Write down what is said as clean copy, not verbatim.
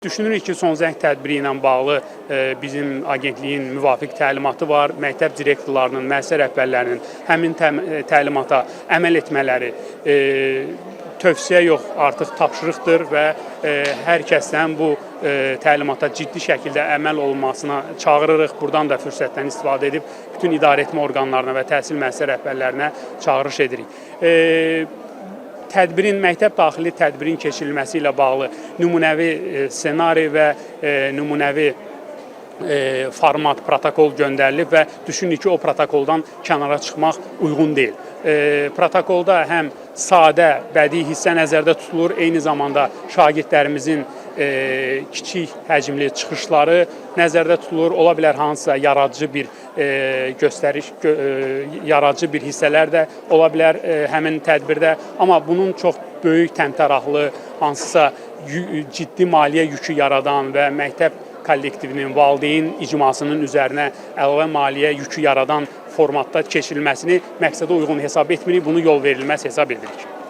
Düşünürük ki, son zəng tədbiri ilə bağlı bizim agentliyin müvafiq təlimatı var. Məktəb direktorlarının, müəssisə rəhbərlərinin həmin təlimata əməl etmələri tövsiyə yox, artıq tapşırıqdır və hər kəsdən bu təlimata ciddi şəkildə əməl olunmasına çağırırıq. Burdan da fürsətdən istifadə edib bütün idarəetmə orqanlarına və təhsil müəssisə rəhbərlərinə çağırış edirik. Tədbirin, məktəb daxili tədbirin keçirilməsi ilə bağlı nümunəvi ssenari və nümunəvi format, protokol göndərilib və düşünürük ki, o protokoldan kənara çıxmaq uyğun deyil. Protokolda həm sadə bədii hissə nəzərdə tutulur, eyni zamanda şagirdlərimizin kiçik həcmli çıxışları nəzərdə tutulur. Ola bilər hansısa yaradıcı bir göstəriş, yaradıcı bir hissələr də ola bilər həmin tədbirdə, amma bunun çox böyük təmtəraqlı, hansısa ciddi maliyyə yükü yaradan və məktəb kollektivinin, valideyn icmasının üzərinə əlavə maliyyə yükü yaradan formatda keçirilməsini məqsədə uyğun hesab etmirik. Bunu yol verilməz hesab edirik.